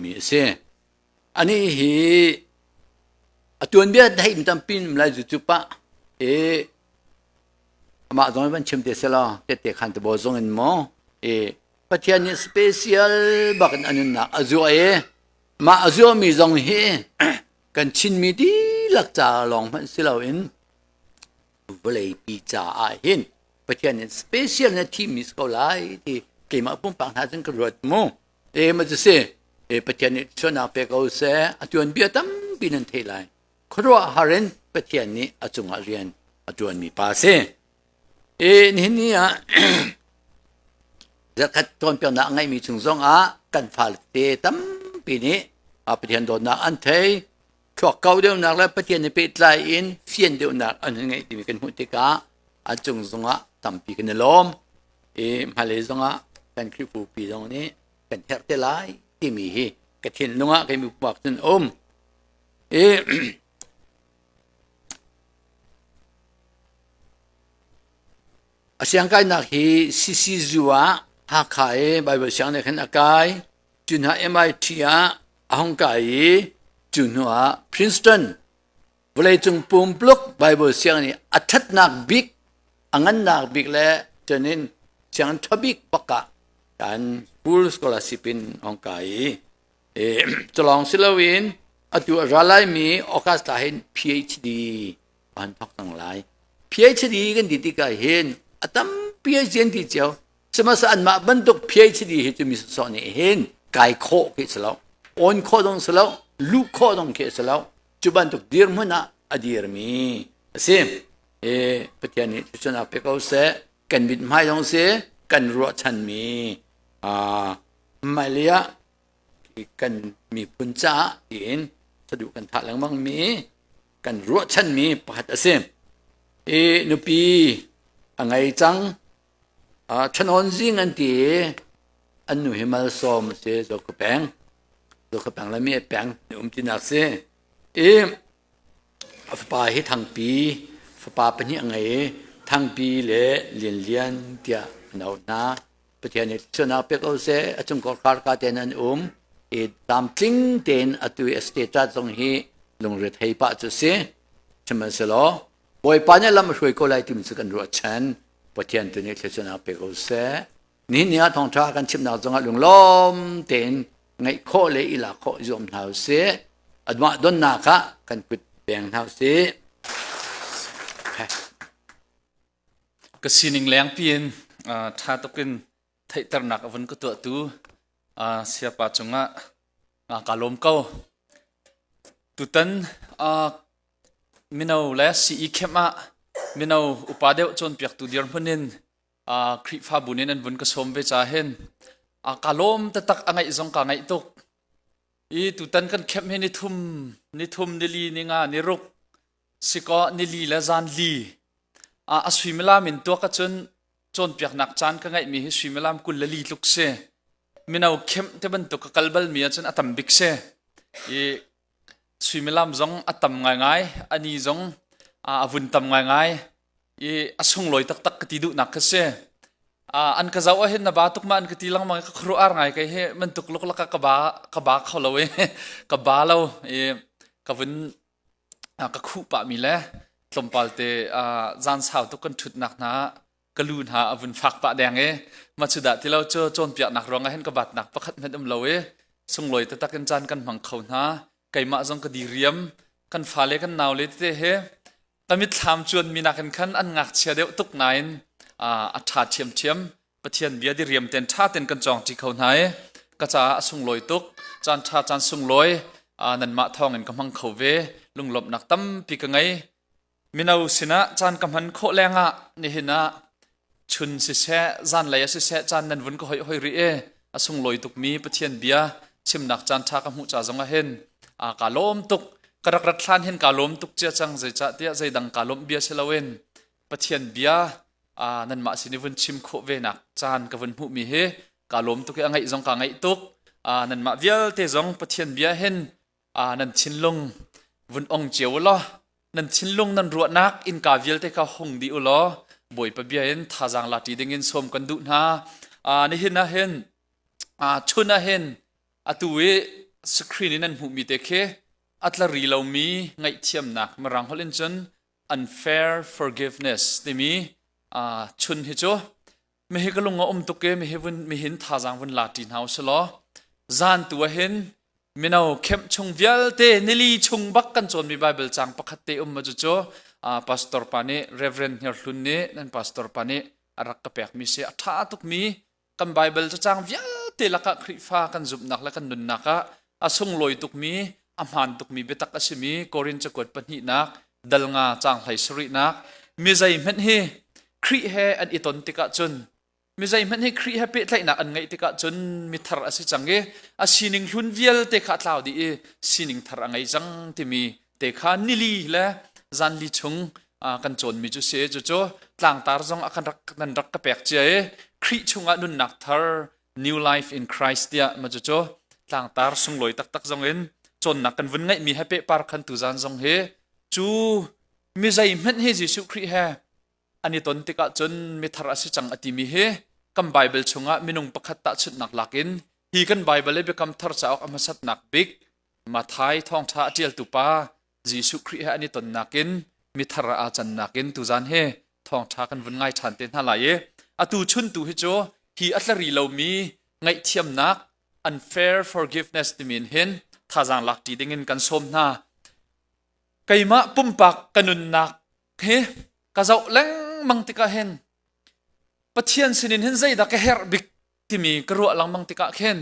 mi a si. Anih hi a tuanbia theih mi tampi um lai cu pah i amah zong van chim te selaw tette khan te bo zong in maw i Pathian nih special bak in a nunnak a zuah i mah a zuahmi zong hi kan Chinmi dihlak ca lawng hmanh si loin vawleipi caah hin Pathian nih special na thimmi si ko lai ti keimah pumpak hna cun ka ruat mu. E ma cu si e Pathian nih chuahnak pe ko seh a tuanbia tampi nan theih lai. Khuaruahhar in Pathian nih a cungah rian a tuanmi pa si. E nihin ni ah zakhat cawnpiaknak a ngeihmi chung zong ah kan fale te tampi nih Pathian dawtnak an thei thluak kau deuhnak le Pathian he pehtlai in fian deuhnak an hun ngeih timi kan hmuh tikah a cung zongah tampi kan i lawm i hmailei zongah kan Khrihfabu pi zong nih kan herh te lai timi hi ka thinlung ah kei puak cun um i a siangkainak hi CCU ah Hakha i Bible siang nih khan a kai cu hna MIT ah a hung kai i cu hnu ah Princeton vawleicung pumpuluk Bible sianginn i a ṭhatnak bik a ngannak bik le cunin sianginn ṭha bik bak ah kan full scholarship in hong kai i culawng si loin atu a ra laimi August thla hin PhD an thawk cang lai. PhD kan ti tikah hin a tampi a zian ti cio. Sihmanhsehlaw anmah bantuk PhD hi cu mi sawsawh nih hin kai khawh khi si lo. On khawh dong si lo, luh khawh dong khi si lo. Cu bantuk dirhmun ah a dirmi a si. E, Pathian nih thluachuahnak pe ko seh. Kan mithmai zong si, kan ruahchanmi hmailei ah kan miphun caah tiin saduh kan thah lengmang mi kan ruahchanmi pakhat a si. I nupi a ngei cang. Thanawn zing an ti i an nu hi malsawm a si Zokhua peng. Zokhua peng le mi peng an um tinak si. I a fapa hi Thangpi, fapa pahnih a ngei i Thangpi le Lianlian tiah an auh hna. Pathian nih thluachuahnak pek ko seh. A cung kar ka tein an um. I tlamtling tein atu i a status zong hi lungrethei pah cu si. Sihmanhsehlaw Bawipa nih lam a hruai ko lai timi cu kan ruahchan. Pathian tu nih thluachuahnak pe ko seh. Nihin ni ah thawngṭha kan chimnak zongah lunglawm tein ngaih khawh le i lak khawh zuam hna usih. Admah donnak ah kan kut peng hna usih. Ka sining lengpi in ṭha tuk in theihternak a vun ka tuahtu siapa cungah kaa lawm ko. Tutan mino le CE camp ah mino upa deuh cawnpiaktu dirhmun in Khrihfabu nih nan vun ka sawm ve ca hin kaa lawm taktak a ngaih zong kaa ngaih tuk. I tutan kan camp hi nithum, nithum, nili, ninga, niruk sikaw nili le zan li a suimilam in tuak ahcun cawnpiaknak caan ka ngeihmi hi suimilam 24 tluk si. Mino camp te bantuk ka kal balmi ahcun a tam bik si. I suimilam zong a tam ngaingai, a ni zong a vun tam ngaingai i a sunglawi taktak ka ti duhnak kha si. An ka zoh ahhin na ba tuk ma an ka ti lengmang i ka khuaruah ar ngai kei hi bantuk luklak ah ka ba ka ba kho lo i ka ba lo i ka vun ka khuh pahmi le tlawmpal te zan sau tuk kan ṭhutnak hna ka lu hna a vun fak pah deng i mah cu dah ti lo cu cawnpiaknak ruangah hin ka batnak pakhat hmanh um lo i sunglawi taktak in caan kan hmang kho hna keimah zong ka diriam kan fale kan naule tete he ka mitthlam cuanmi nakin khan an ngakchia deuh tuk nain a ṭha ṭhiamṭhiam Pathian bia diriam ten ṭha ten kan cawng ṭi kho hna i ka caah a sunglawi tuk caan ṭha caan sunglawi nanmah thawngin ka hmang kho ve lunglawmhnak tampi ka ngei mino sinah caan ka hman khawh lengah nihin ah chun siseh zanlei ah siseh caan nan vun ka hoi hoi rih i a sunglawi tukmi Pathian bia chimnak caan ṭha ka hmuh ca zong ah hin kaa lawm tuk ka rak rat hlan hin kaa lawm tuk cia cang zeicah tiah zeidang kaa lawmh bia si loin Pathian bia nanmah sin i vun chim khawh ve nak caan ka vun hmuhmi hi kaa lawm tuk i a ngaih zong kaa ngaih tuk nanmah vialte zong Pathian bia hin nan thinlung vun ong cio u law nan thinlung nan ruahnak innka vialte kha hung dih u law Bawipa bia in thazaang la ṭi dingin sawm kan duh hna nihin ah hin chun ah hin atu i Screen in an hmuhmi te khi a tlari lomi ngaihthiamnak Mirang holh in cun unfair forgiveness timi chun hi cu mihi ka lung a um tuk i mihi vun mihin thazaang vun la ṭi hna usilaw zan tu ah hin mino camp chung vialte nili chung bak kan cawnmi Bible caang pakhat te um ma cucu pastor pa nih Reverend Hniar Hlun nih nan pastor pa nih a rak ka pekmi si a ṭha tukmi kan Bible cacang vialte lakah Khrihfa kan zumhnak le kan nunnak ah a sunglawi tukmi a hmaan tukmi biatak a simi Korin cakuat pahnihnak dal nga caang hlei sarihnak mi zeihmanh hi Khrih he an i ton tikah cun mi zeihmanh hi Khrih he pehtlaihnak an ngeih tikah cun mithar a si cang i a sining hlun vialte kha a tlau dih i sining thar a ngei cang timi te kha nili le zanli chung kan cawnmi cu si. Cucu tlangtar zong a kan rak nan rak ka pek cia i Khrih chungah nunnak thar, New Life in Christ tiah ma cucu tlangtar sunglawi taktak zong in cawnnak kan vun ngeihmi he pehpar khan tuzan zong hi cu mi zeihmanh hi Jesuh Khrih he an i ton tikah cun mithar a si cang a timi hi kan Bible chungah minung pakhat tahchunhnak lakin hi kan Bible i Biakam Thar cauk a hmasatnak bik Matthai thawngṭha a ṭialtu pa Jesuh Khrih he an i tonnak in mithar ah aa cannak in tuzan hi thawngṭha kan vun ngai ṭhan te hna lai i atu chun tu hi cu hi a tlari lomi ngaihthiamnak, unfair forgiveness timi in hin thazaang lak ṭi dingin kan sawm hna. Keimah pumpak ka nunnak hi ka zoh lengmang tikah hin Pathian sinin hin zeidah ka herh bik timi ka ruah lengmang tikah khin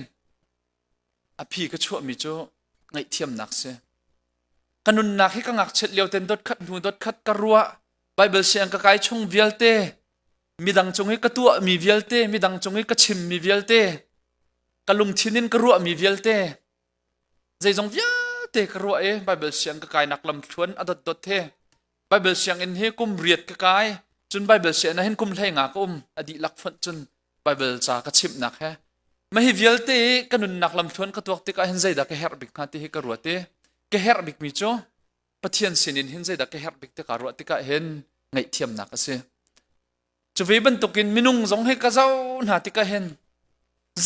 a phi ka chuahmi cu ngaihthiamnak si. Ka nunnak hi ka ngakchiat lio ten dot khat hnu dot khat ka ruah. Bible siang ka kai chung vialte, midang cung i ka tuahmi vialte, midang cung i ka chimmi vialte, ka lungthin in ka ruahmi vialte, zeizong vialte ka ruah i Bible siang ka kainak lamthluan a dotdot he Bible sianginn hi kum riat ka kai. Cun Bible sianginn ah hin kum 15 ka um. A dihlak fonh cun Bible ca ka chimhnak he mah hi vialte i ka nunnak lamthluan ka tuak tikah hin zeidah ka herh bik hnga ti hi ka ruat i ka herh bikmi cu Pathian sinin hin zeidah ka herh bik ti kaa ruah tikah hin ngaihthiamnak a si. Cu ve bantukin minung zong hi ka zoh hna tikah hin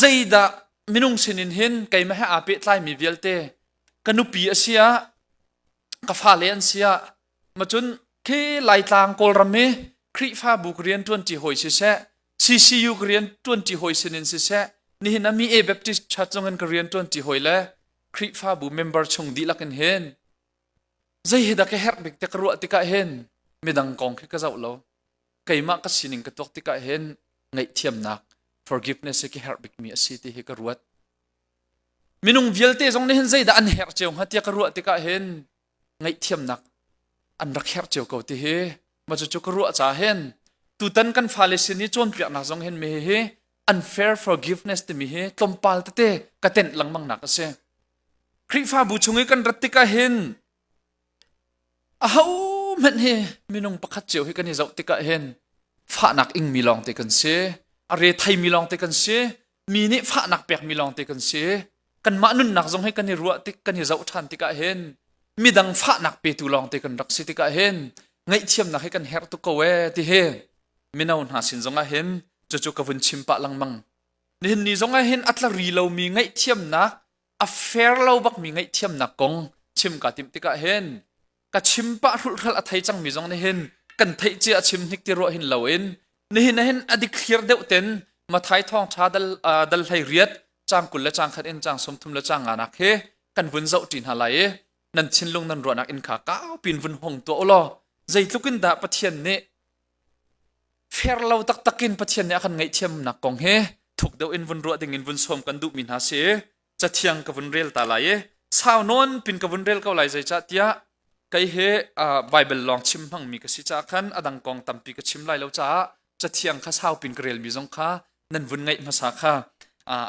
zeidah minung sinin hin keimah he aa pehtlaimi vialte, ka nupi a si ah, ka fale an si ah, macun khi Laitlang Kawlram i Khrihfabu ka rian ṭuanṭi hawi siseh, CCU ka rian ṭuanṭi hawi sinin siseh, nihin ah mi A Baptist Church zong in ka rian ṭuanṭi hawi le Khrihfabu member chung dihlak in hin zei hi dah ka herh bik ti ka ruah tikah hin midang kong khi ka zoh lo. Keimah ka sining ka tuak tikah hin ngaihthiamnak, forgiveness hi ka herh bikmi a si ti hi ka ruat. Minung vialte zong nih hin zeidah an herh cio hnga tiah ka ruah tikah hin ngaihthiamnak an rak herh cio ko ti hi ma cucu ka ruah caah hin tutan kan fale sin i cawnpiaknak zong hin mi hi unfair forgiveness timi hi tlawmpal tete ka tenh lengmang nak a si. Khrihfabu chung i kan rat tikah hin aho hmanh hi minung pakhat cio hi kan i zoh tikah hin fahnak ingmi lawngte kan si, a re theimi lawngte kan si, mi nih fahnak pekmi lawngte kan si. Kanmah nunnak zong hi kan i ruah tik, kan i zoh ṭhan tikah hin midang fahnak petu lawngte kan rak si tikah hin ngaihthiamnak hi kan herh tuk ko ee ti hi mino hna sin zongah hin cucu ka vun chim pah lengmang. Nihin ni zongah hin a tlari lomi ngaihthiamnak, a fair lo bakmi ngaihthiamnak kong chim kaa timh tikah hin ka chim pah hrulhhralh a thei cangmi zong nih hin kan theih cia a chim hnik ti ruah hin loin nihin ah hin a dikthlir deuh ten Mathai thawngṭha dal dal hlei riat caang 20 le caang khat in caang 30 le caang nga nak hi kan vun zoh ṭi hna lai i nan thinlung nan ruahnak in kha kau pin vun hong tuah u law zeitluk in dah Pathian nih fair lo taktak in Pathian nih a kan ngaihthiamnak kong hi thuk deuh in vun ruah ding in vun sawm kan duhmi hna si. Cathiang ka vun rel ta lai i sau nawn pin ka vun rel ko lai, zeicah tiah kei hi Bible lawng chim hmangmi ka si caah khan a dang kong tampi ka chim lai lo caah cathiang kha sau pin ka relmi zong kha nan vun ngaih hmasa kha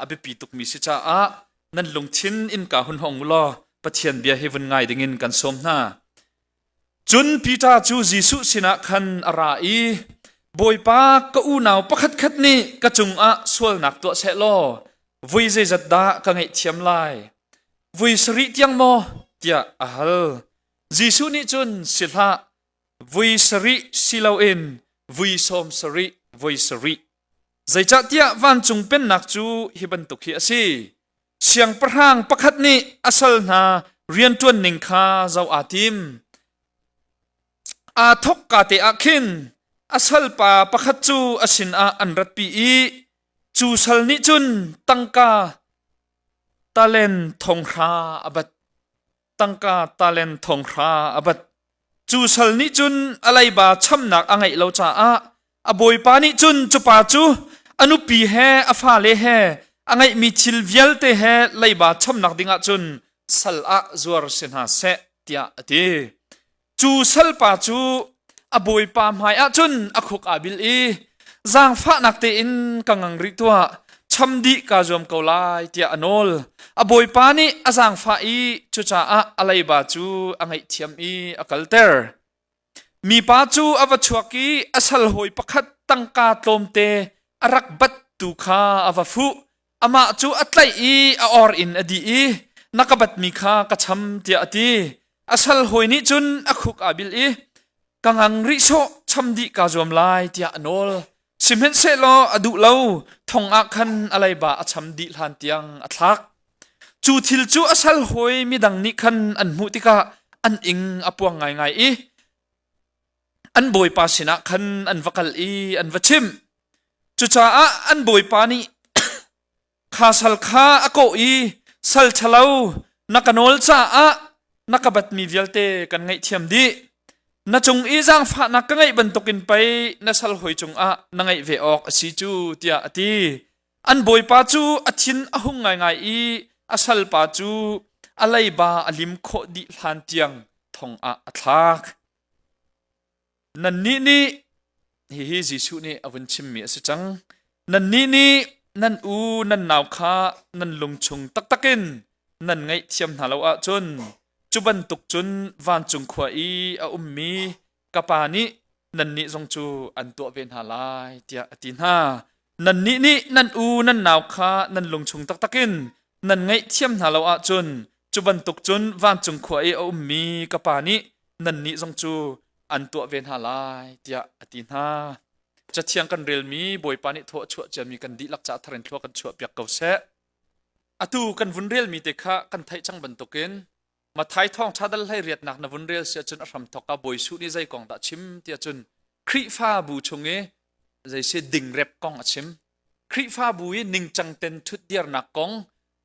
a biapi tukmi si caah nan lungthin innka hun hong u law Pathian bia hi vun ngai dingin kan sawm hna. Cun Peter cu Jesuh sinah khan a ra i, Bawipa, ka unau pakhatkhat nih ka cungah sualnak tuah seh law vui zeizat dah ka ngaihthiam lai? Vui sarih tiang maw? tiah a hal. Jesuh nih cun, Si hlah, vui sarih si loin vui sawm sarih voi sarih. Zeicahtiah vancung pennak cu hi bantuk hi a si. Siangpahrang pakhat nih a sal hna rianṭuan ning kha zoh aa tim. Aa thawkka te ah khin a salpa pakhat cu a sinah an ratpi i cu sal nih cun tangka talen thong hra a bat. Tangka talen thong hra a bat. Cu sal nih cun a leiba chamnak a ngeih lo caah a bawipa nih cun cu pa cu a nupi he a fale he a ngeihmi thil vialte he leiba chamnak dingah cun sal ah zuar si hna seh tiah a ti. Cu salpa cu a bawipa hmaiah cun a khuk aa bil i zaangfahnak tein ka ngang rih tuah, cham dih kaa zuam ko lai tiah a nawl. A bawipa nih a zaangfah i cucaah a leiba cu a ngaihthiam i a kalter. Mipa cu a va chuak i a sal hawi pakhat tangka tlawmte a rak battu kha a va fuh. Amah cu a tlaih i a or in a dih i na ka batmi kha ka cham tiah a ti. A sal hawi nih cun a khuk aa bil i ka ngang rih sawh cham dih kaa zuam lai tiah a nawl. Sihmanhsehlaw a duh lo, thong ah khan a leiba a cham dih hlan tiang a thlak. Cu thil cu a sal hawi midang nih khan an hmuh tikah an ing a puang ngaingai i an bawipa sinah khan an va kal i an va chimh. Cucaah an bawipa nih kha sal kha a kawh i sal ṭhalo na ka nawl caah na ka batmi vialte kan ngaihthiam dih. Na cung i zaangfahnak ka ngeih bantukin pei na sal hawi cungah na ngeih ve awk a si cu tiah a ti. An bawipa cu a thin a hung ngaingai i a salpa cu a leiba a lim khawh dih hlan tiang thong ah a thlak. Nannih nih hihi Jesuh nih a vun chimmi a si cang. Nannih nih nan u nan nau kha nan lungchung taktak in nan ngaihthiam hna lo ahcun cu bantuk cun vancung khua i a ummi ka Pa nih nannih zong cu an tuah ve hna lai tiah a ti hna. Nannih nih nan u nan nau kha nan lungchung taktak in nan ngaihthiam hna lo ahcun cu bantuk cun vancung khua i a ummi ka Pa nih nannih zong cu an tuah ve hna lai tiah a ti hna. Cathiang kan relmi Bawipa nih thaw a chuah ciami kan dihlak caah thar in thlua kan chuahpiak ko seh. Atu kan vun relmi te kha kan theih cang bantukin Matthai thawngṭha dal hlei riatnak na vun rel si ahcun a hramthawk ah Bawi Suh nih zei kong dah chim ti ahcun Khrihfabu chung i zei si dingrep kong a chim. Khrihfabu i ningcang ten ṭhutdirnak kong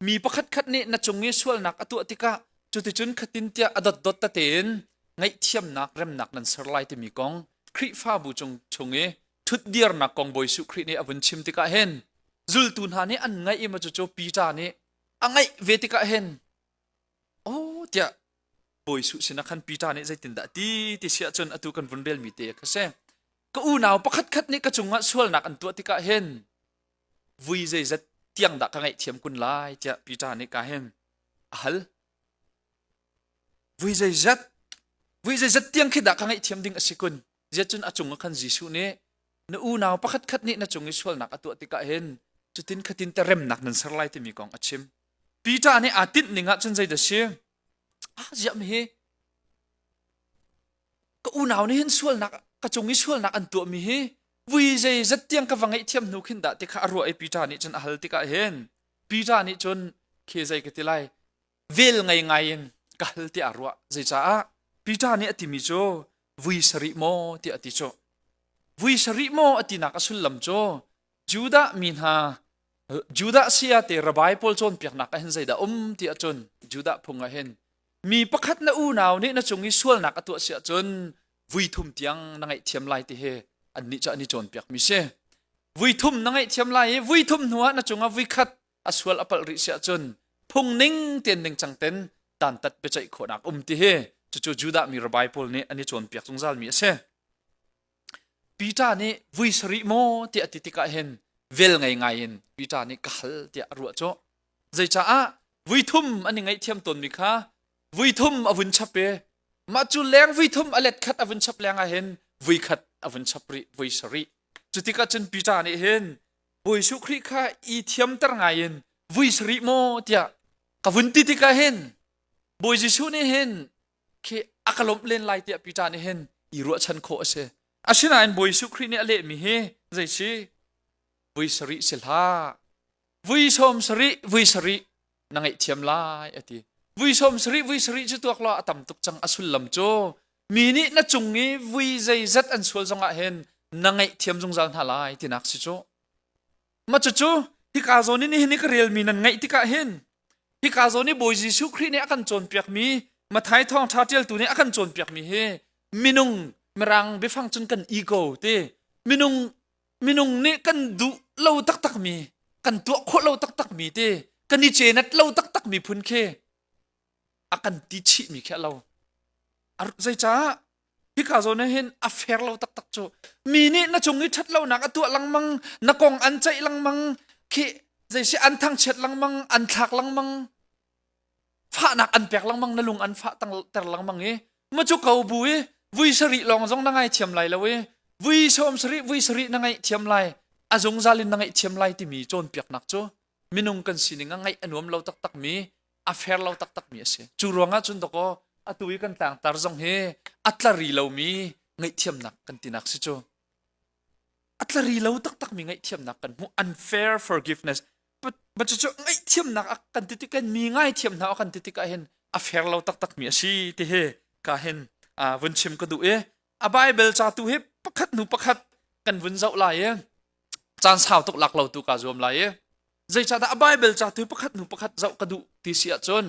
mi pakhatkhat nih na cung i sualnak a tuah tikah cuticun khatin tiah a dotdot tete in ngaihthiamnak remnak nan ser lai timi kong Khrihfabu cung chung i ṭhutdirnak kong Bawi Suh Khrih nih a vun chim tikah hin zultu hna nih an ngaih i maw cucu Peter nih a ngaih ve tikah hin Oh tiah Bawi Suh sinah khan Peter nih zeitindah ti ti si ahcun atu kan vun relmi te kha si. Ka unau pakhatkhat nih ka cungah sualnak an tuah tikah hin vui zeizat tiang dah ka ngaihthiam kun lai tiah Peter nih ka hin a hal. Vui zeizat vui zeizat tiang khi dah ka ngaihthiam ding a si kun? Ziacun a cungah khan Jesuh nih na unau pakhatkhat nih na cung i sualnak a tuah tikah hin cutin khatin te remnak nan ser lai timi kong a chim. Peter nih aa tinh ning ahcun zeidah si? Ah, ziah mi hi ka unau nih hin sualnak ka cung i sualnak an tuahmi hi vui zeizat tiang ka va ngaihthiam hnu khin dah ti kha a ruah i Peter nih cun a hal tikah hin Peter nih cun khi zei ka ti lai vel ngei ngai in ka hal tiah a ruah zeicaah Peter nih a timi cu vui sarih maw tiah a ti cu vui sarih maw a tinak a sullam cu Judah mi hna Judah saya te rabai pawl cawnpiaknak ah hin zeidah um ti ahcun Judah phung ah hin mi pakhat na unau nih na cung i sualnak a tuah si ahcun vui thum tiang na ngaihthiam lai ti hi annih cu an i cawnpiak mi si. Vui thum na ngaihthiam lai i vui thum hnu ah na cungah vui khat a sual a palh rih si ahcun phung ning ten ning cang ten dantat biaceih khawhnak um ti hi cucu Judah mi rabai pawl nih an i cawnpiak zungzal mi a si. Peter nih vui sarih maw tiah a ti tikah hin vel ngei ngai in Peter nih ka hal tiah a ruah cu. Zeicaah vui thum an i ngaihthiam tawnmi kha vui thum a vun chap i mah cu leng vui thum a let khat a vun chap leng ah hin vui khat a vun chap rih vui sarih. Cu tikah cun Peter nih hin Bawi Jesuh Khrih kha i thiamter ngai in vui sarih maw tiah ka vun ti tikah hin Bawi Jesuh nih hin khi a ka lawmh len lai tiah Peter nih hin i ruahchan khawh a si. Asinain Bawi Jesuh Khrih nih a lehmi hi zei si? Vui sarih si hlah. Vui sawm sarih, vui sarih. Na ngaihthiam lai a ti. Vui 70 vui sarih cu tuak law a tam tuk cang a sullam cu mi nih na cung i vui zeizat an sual zongah hin na ngaihthiam zungzal hna lai tinak si cu. Ma cucu hika zawn in nihin i ka relmi nan ngaih tikah hin hika zawn i Bawi Jesuh Khrih nih a kan cawnpiakmi Matthai thawngṭha ṭialtu nih a kan cawnpiakmi hi minung mirang biafang cun kan ego ti minung minung nih kan duh lo taktakmi kan tuah khawh lo taktakmi ti kan i cenat lo taktakmi phun khi a kan ti chihmi khi a lo. Zeicah hika zawn ah hin a fair lo taktak cu mi nih na cung i ṭhat lonak a tuah lengmang na kong an ceih lengmang khi zeisi an thangchiat lengmang an thlak lengmang fahnak an pek lengmang na lung an fah ter lengmang i ma cu ko bu i vui sarih lawng zong na ngaithiam lai lo i vui sawm sarih vui sarih na ngaihthiam lai a zungzal in na ngaihthiam lai timi cawnpiaknak cu minung kan sining a ngaih a nuam lo taktak mi a fair lo taktakmi a si. Cu ruangah cun dakaw atu i kan tlangtar zong hi a tlari lomi ngaihthiamnak kan tinak si cu. A tlari lo taktakmi ngaihthiamnak kan hmuh unfair forgiveness. But cucu ngaihthiamnak a kan ti tik mi ngaithiam hna kan ti tikah hin a fair lo taktakmi a si ti hi ka hin vun chim ka duh i a Bible ca tu hi pakhat hnu pakhat kan vun zoh lai i caan sau tuk lak lo tu ka zuam lai i Zeicahdah a Bible ca tu pakhat hnu pakhat zoh ka duh ti si ahcun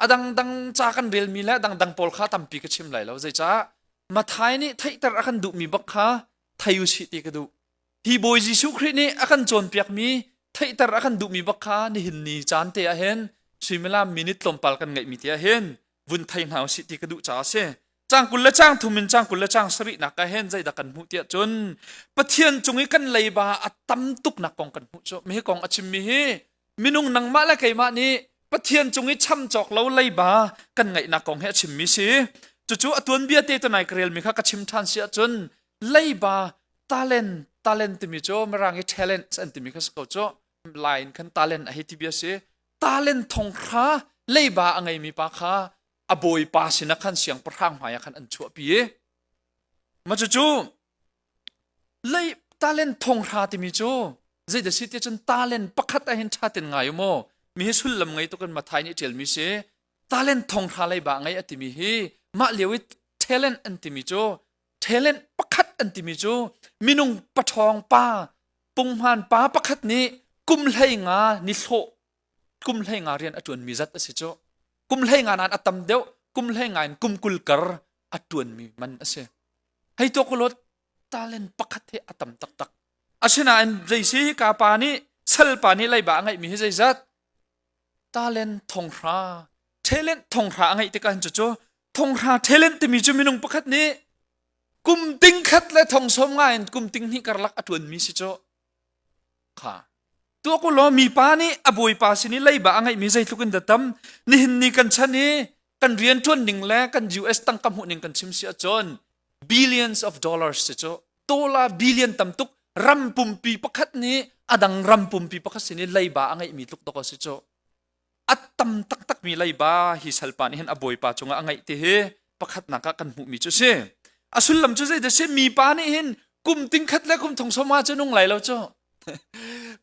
a dangdang ca kan relmi le a dangdang pawl kha tampi ka chim lai lo. Zeicah Matthai nih theihter a kan duhmi bak kha thei u sih ti ka duh. Hi Bawi Jesuh Khrih nih a kan cawnpiakmi theihter a kan duhmi bak kha nihin ni caan te ah hin suimilam minute tlawmpal kan ngeihmi te ah hin vun thei hna usih ti ka duh caah a si. Cang 20 le cang thum in cang 20 le cang sarihnak ah hin zeidah kan hmuh tiah cun Pathian cung i kan leiba a tam tuknak kong kan hmuh cu. Mi kong a chimmi hi minung nangmah le keimah nih Pathian cung i cham cawk lo leiba kan ngeihnak kong hi a chimmi si. Cucu a tuanbia te tunai ka relmi kha ka chim ṭhan si ahcun leiba talent talent timi cu mirang i talent an timi kha si ko cu lai in khan talent a hei ti bia si talent thong hra leiba a ngeimi pa kha a bawipa sinah khan siangpahrang hmaiah khan an chuahpi i mah cucu lei talent thong hra timi cu zeidah si ti cun talent pakhat ah hin ṭha ten ngai u maw mi hi sullam ngei tuk in Mathai nih ṭialmi si talent thong hra leiba ngei a timi hi mah lio i talent an timi cu talent pakhat an timi cu minung paṭhawng pa punghman pa pakhat nih kum hlei nga ni hlawh kum hlei nga rian a ṭuanmi zat a si cu kum hlei nga nain a tam deuh kum hlei nga in kum 20 kar a ṭuanmi man a si hei tuak ulot talent pakhat hi a tam taktak asinain zeisi ka pa nih sal pa nih leiba a ngeihmi hi zeizat talent thonghra talent thonghra a ngeih tikah hin cucu thonghra talent timi cu minung pakhat nih kum ting khat le thong som nga in kum ting hnih karlak a ṭuanmi si cu kha tuak u law mipa nih a bawipa sin i leiba a ngeihmi zeitluk in dah tam nihin ni kan chan i kan rian ṭuan ning le kan US tangka hmuh ning kan chim si ahcun billions of dollars si cu dollar billion tam tuk ram pumpi pakhat nih a dang ram pumpi pakhat sin i leiba a ngeihmi tluk dawk a si cu a tam taktakmi leiba hi salpa nih hin a bawipa cungah a ngeih ti hi pakhatnak ah kan hmuhmi cu si a sullam cu zeidah si mipa nih hin kum ting khat le kum thong sawma cu nung lai lo cu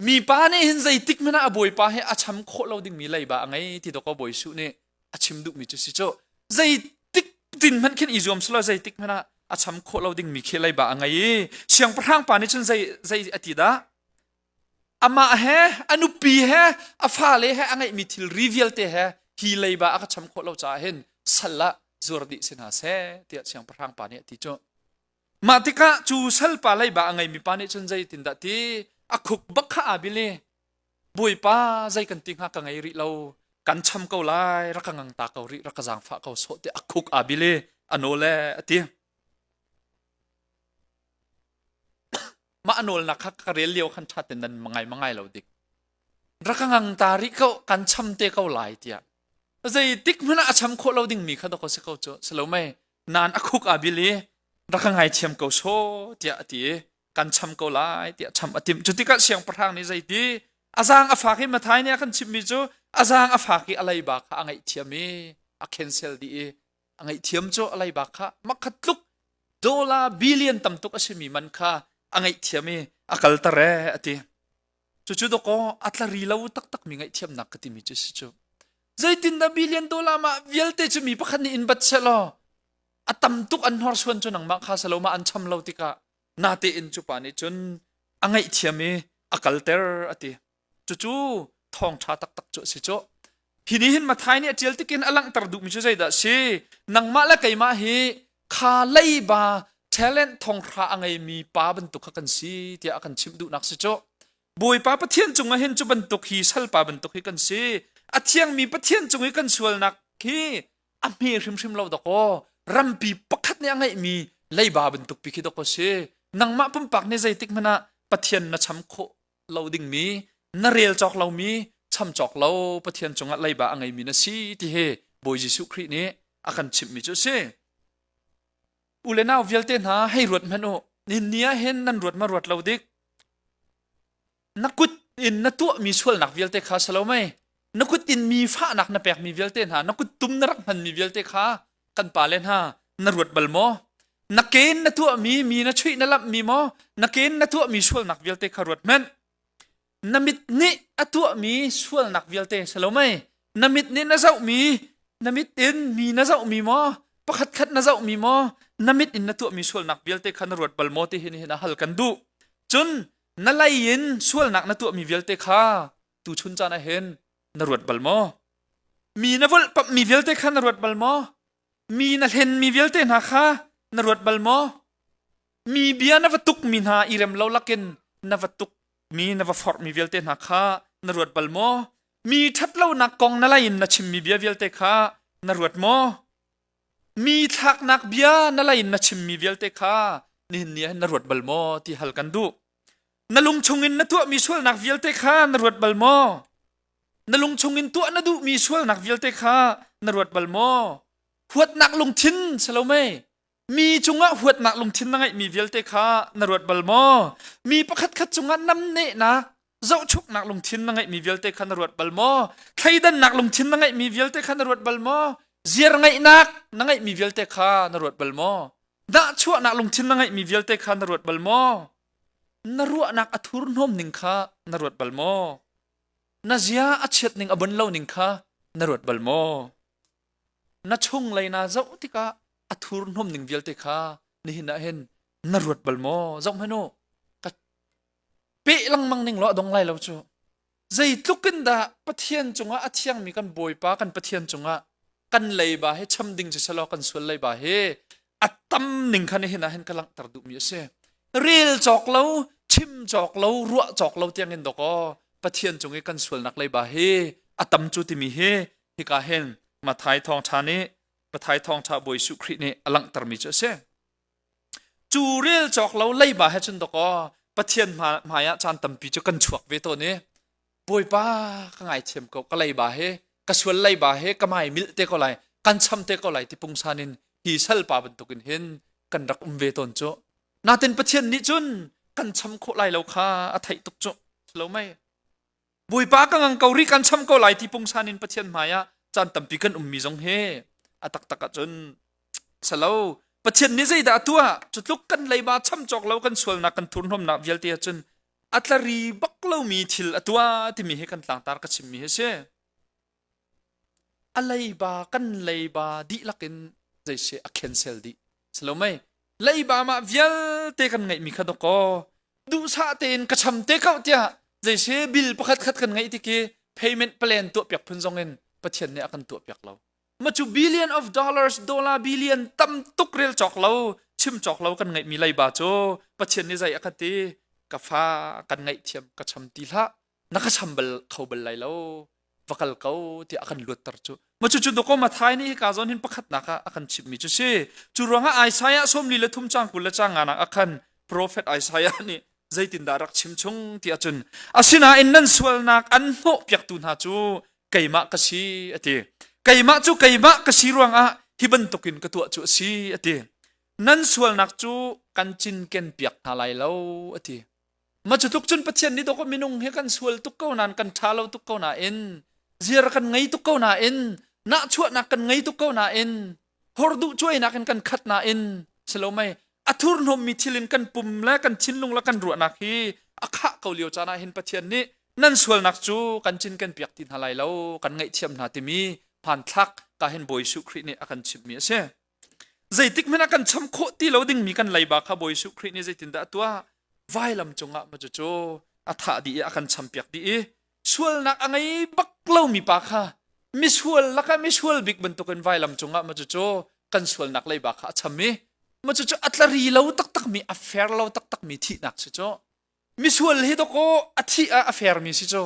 mipa nih hin zeitik hmanh ah a bawipa he a cham khawh lo dingmi leiba a ngei ti dawk bawi Suh nih a chim duhmi cu si cu zeitik tin hmanh khin i zuam selaw zeitik hmanh ah a cham khawh lo dingmi khi leiba a ngei i siangpahrang pa nih cun zei zei a ti dah Amah he, a nupi he, a fale he a ngeihmi thilri vialte he hi leiba a ka cham khawh lo caah hin sal ah zuar dih si hna seh tiah siangpahrang pa nih a ti cu. Mah tikah cu salpa leiba a ngeimi pa nih cun zeitindah ti a khuk bak kha aa bil i Bawipa zei kan ti hnga ka ngei rih lo kan cham ko lai rak ka ngang ta ko rih rak ka zaangfah ko sawh tiah a khuk aa bil i a nawl e a ti. Mah a nawlnak kha ka rel lio khan ṭha tein nan ngai mangai lo dik. Rak ka ngang ta rih ko, kan cham te ko lai tiah. Zeitik hmanh ah a cham khawh lo dingmi kha dawk si ko cu. Si lo mei, nan a khuk aa bil i rak ka ngaithiam ko saw tiah a ti i kan cham ko lai tiah cham a timh. Cu tikah siangpahrang nih zeiti a zaang a fak i Mathai nih a kan chimhmi cu a zaang a fak i a leiba kha a ngaihthiam i a cancel dih i a ngaihthiam cu a leiba kha makhat tluk dollar billion tam tuk a simi man kha a ngaihthiam i a kalter ee a ti. Cucu dawkaw a tlari lo taktakmi ngaihthiamnak ka timi cu si cu. Zeitindah billion dollar mah vialte cu mi pakhat nih in bat sehlaw a tam tuk an hnorsuan cu nangmah kha salo ma an cham lo tikah natein cu pa nih cun a ngaihthiam i a kalter a ti. Cucu thawngṭha taktak cu a si cu. Hi nih hin Mathai nih a ṭial tikin a langhter duhmi cu zeidah a si? Nangmah le keimah hi kha leiba talent thonghra a ngeimi pa bantuk kha kan si tiah a kan chimh duhnak si cu. Bawipa Pathian cungah hin cu bantuk hi salpa bantuk hi kan si. A thiangmi Pathian cung i kan sualnak hi a hme hrimhrim lo dakaw rampi pakhat nih a ngeihmi leiba bantuk pi khi dakaw si. Nangmah pumpak nih zeitik hmanh ah Pathian na cham khawh lo dingmi na rel cawk lomi cham cawk lo Pathian cungah leiba a ngeimi na si ti hi Bawi Jesuh Khrih nih a kan chimhmi cu a si. U le nau vialte hna hei ruat hmanh u. Nihin ni ah hin nan ruat ma ruat lo dik. Na kut in na tuahmi sualnak vialte kha si lo mei? Na kut in mi fahnak na pekmi vialte hna, na kut tum na rak hmanmi vialte kha kan pale hna na ruat bal maw? Na ke in na tuahmi mi na chuih na lamhmi maw? Na ke in na tuahmi sualnak vialte kha ruat hmanh. Na mit nih a tuahmi sualnak vialte si lo mei? Na mit nih na zohmi, na mit in mi na zohmi maw? Pakhat khat na zohmi maw? Na mit in na tuahmi sualnak vialte kha na ruat bal maw ti hi nihin a hal kan duh. Cun na lei in sualnak na tuahmi vialte kha tuchun caan ah hin na ruat bal maw? Mi na volhpamhmi vialte kha na ruat bal maw? Mi na hlenmi vialte hna kha na ruat bal maw? Mi bia na va tukmi hna i rem lo lakin na va tukmi na va forhmi vialte hna kha na ruat bal maw? Mi ṭhatlonak kong na lei in na chimmi bia vialte kha na ruat maw? Mi thlaknak bia na lei in na chimmi vialte kha nihin ni ah hin na ruat bal maw ti hal kan duh. Na lung chungin na tuahmi sualnak vialte kha na ruat bal maw? Na lung chungin tuah na duhmi sualnak vialte kha na ruat bal maw? Huatnak lungthin si lo mei? Mi cungah huatnak lungthin na ngeihmi vialte kha na ruat bal maw? Mi pakhatkhat cungah namnehnak, zohchuknak lungthin na ngeihmi vialte kha na ruat bal maw? Thleidannak lungthin na ngeihmi vialte kha na ruat bal maw? Ziar ngeihnak na ngeihmi vialte kha na ruat bal maw? Nahchuahnak lungthin na ngeihmi vialte kha na ruat bal maw? Na ruahnak a thurhnawm ning kha na ruat bal maw? Na zia a chiat ning a bon lo ning kha na ruat bal maw? Na chunglei naa zoh tikah a thurhnawm ning vialte kha nihin ah hin na ruat bal maw? Zoh hmanh u, ka peh lengmang ning law a dong lai lo cu. Zeitluk in dah Pathian cungah a thiangmi kan Bawipa kan Pathian cungah kan leiba hi cham ding si selaw kan sual leiba hi a tam ning kha nihin ah hin ka langhter duhmi a si. Rel cawk lo, chim cawk lo, ruah cawk lo tiangin dawkaw Pathian cung i kan sualnak leiba hi a tam cu timi hi hika hin Mathai thawngṭha nih Mathai thawngṭha Bawi Jesuh Khrih nih a langhtermi cu a si. Cu rel cawk lo leiba he cun dawkaw Pathian hmai ah caan tampi cu kan chuak ve tawn i Bawipa ka ngaithiam ko ka leiba he ka sual leiba he ka mai milh te ko lai kan cham te ko lai ti pungsan in hi salpa bantukin hin kan rak um ve tawn cu natin Pathian nih cun kan cham khawh lai lo kha a theih tuk cu lo mei Bawipa ka ngang ko rih kan cham ko lai ti pungsan in Pathian hmai ah caan tampi kan ummi zong hi a taktak ahcun salo Pathian nih zeidah a tuah cu tluk kan leiba cham cawk lo kan sualnak kan thurhnawmnak vialte ahcun a tlari bak lomi thil a tuah timi hi kan tlangtar ka chimmi hi si. A leiba kan leiba dihlak in zeiseh a cancel dih. Silo mei leiba mah vialte kan ngeihmi kha dawkaw duhsah tein ka cham te ko tiah zeiseh bill pakhat khat kan ngeih tik i payment plan tuah piak phun zong in Pathian nih a kan tuah piak lo. Ma cu billion of dollars dollar billion tam tuk rel cawk lo chim cawk lo kan ngeihmi leiba cu Pathian nih zei a ka ti ka fa kan ngaihthiam ka cham ti hlah na ka cham bal kho bal lai lo va kal ko tiah a kan luatter cu ma cu cu doko Mathai nih hika zawn hin pakhatnak ah a kan chimhmi cu si cu ruangah Isaiah sawmli le thum cang 20 le cang nga nak ah khan prophet Isaiah nih zeitindah rak chim chung ti ahcun asinain nan sualnak an hnawhpiaktu hna cu keimah ka si a ti keimah cu keimah ka si ruangah hi bantukin ka tuah cu a si a ti nan sualnak cu kan cinken piak hna lai lo a ti ma cu tluk cun Pathian nih dawk minung hi kan sual tuk ko nain kan ṭha lo tuk ko nain ziar kan ngei tuk ko nain nahchuahnak kan ngei tuk ko nain horduh cuainak in kan khat nain silo mei a thurhnawmmi thil in kan pum le kan thinlung le kan ruahnak hi. A khah ko lio caan ah hin Pathian nih nan sualnak cu kan cin kan piak ti hna lai lo, kan ngaihthiam hna timi hmanthlak ka hin Bawi Jesuh Khrih nih a kan chimhmi a si. Zeitik hmanh ah kan cham khawh ti lo dingmi kan leiba kha Bawi Jesuh Khrih nih zeitindah a tuah? Vailam cungah ma cucu a thah dih i a kan champiak dih i sualnak a ngei bak lomi pa kha misual lakah misual bik bantukin vailam cungah ma cucu kan sualnak leiba kha a cham i ma cucu a tlari lo taktakmi a fair lo taktakmi thihnak si cu misual hi dawkaw a thih ah a fairmi si cu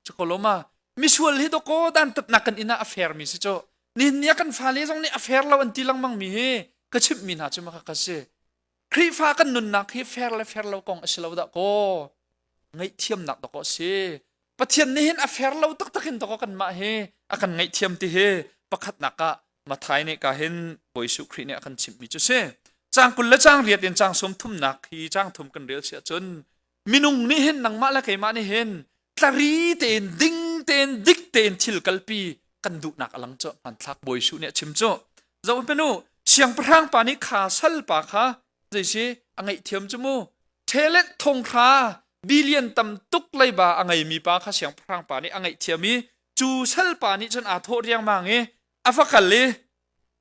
cukoloma misual hi dawkaw dantatnak kan inn ah a fairmi si cu nihin ni ah kan fale zong nih a fair lo an ti lengmang mi hi ka chimhmi hna cu maka ka si Khrihfa kan nunnak hi fair le fair lo kong a si lo dah kaw ngaihthiamnak dawkaw a si. Pathian nih hin a fair lo taktak in dawkaw kanmah hi a kan ngaihthiam ti hi pakhatnak ah Mathai nih ka hin Bawi Jesuh Khrih nih a kan chimhmi cu si. Caang 20 le caang riat in caang sawm thumnak hi caang thum kan rel si ahcun minung nih hin nangmah le keimah nih hin tlari tein ding tein dik tein thil kalpi kan duhnak a lang cu hmanthlak Bawi Jesuh nih a chim cu. Zoh hmanh u, siangpahrang pa nih kha sal pa kha zei si a ngaihthiam cu mu. Talent thonghra billion tam tuk leiba a ngeimi pa kha siangpahrang pa nih a ngaihthiam i cu sal pa nih cun aa thawh riangmang i a va kal i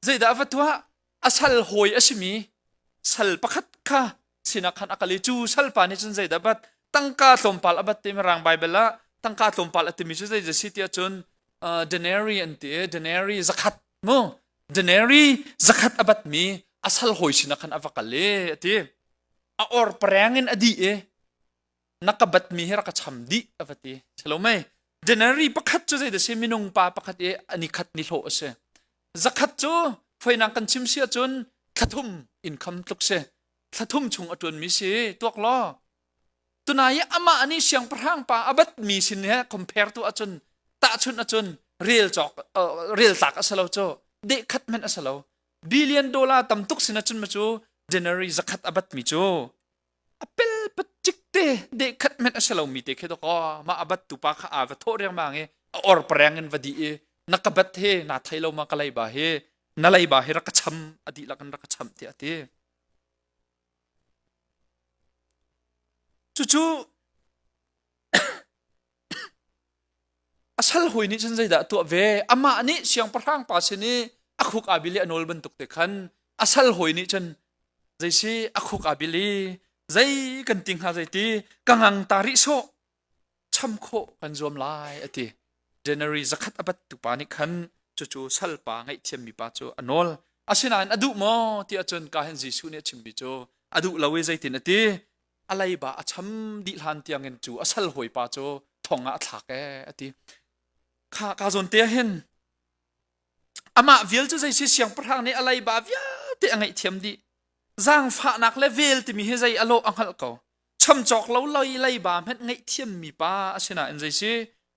zeidah a va tuah a sal hawi a simi sal pakhat kha sinah khan a kal i cu salpa nih cun zeidah bat tangka tlawmpal a bat ti mirang Bible ah tangka tlawmpal a timi cu zeidah si tiah cun uh, denary an ti i denary zakhat mu denary zakhat a batmi a sal hawi sinah khan a va kal i a ti a or pareng in a dih i na ka batmi hi rak ka cham dih a va ti silo mei denary pakhat cu zeidah si minung pa pakhat i ani khat ni hlawh a si zakhat cu foinang kan chim si ahcun thlathum income tluk si thlathum chung a ṭuanmi si tuak law tunai i amah nih siangpahrang pa a batmi sin he compare tu ahcun tahchunh ahcun rel cawk rel tlak a si lo cu deh khat hmanh a si lo billion dollar tam tuk sin ahcun ma cu January zakhat a batmi cu a pel pacik te deh khat hmanh a si lomi te khi dawkaw mah a bat tu pa kha aa va thawh riangmang i a or pareng in va dih i na ka bat he naa thei lo ma ka leiba hi na leiba hi rak ka cham a dihlak in rak ka cham tiah a ti Cucu a sal hawi nih cun zeidah a tuah ve? Amah nih siangpahrang pa sin i a khuk aa bil i a nawl bantuk te khan a sal hawi nih cun zei si a khuk aa bil i zei kan ti hnga zei ti ka ngang ta rih sawh cham khawh kan zuam lai a ti. January zakhat a battu pa nih khan cucu salpa ngaihthiammi pa cu a nawl. Asinain a duh maw ti ahcun ka hin Jesuh nih a chimmi cu a duh lo i zeitin a ti a leiba a cham dih hlan tiangin cu a sal hawi pa cu thong ah a thlak ee a ti. Kha ka zawn te ah hin amah vial cu zei si siangpahrang nih a leiba vialte a ngaihthiam dih. Zaangfahnak le vel timi hi zei a lawh a hngalh ko. Chamcawk lo loi leiba hmanh ngaihthiammi pa asinain zei si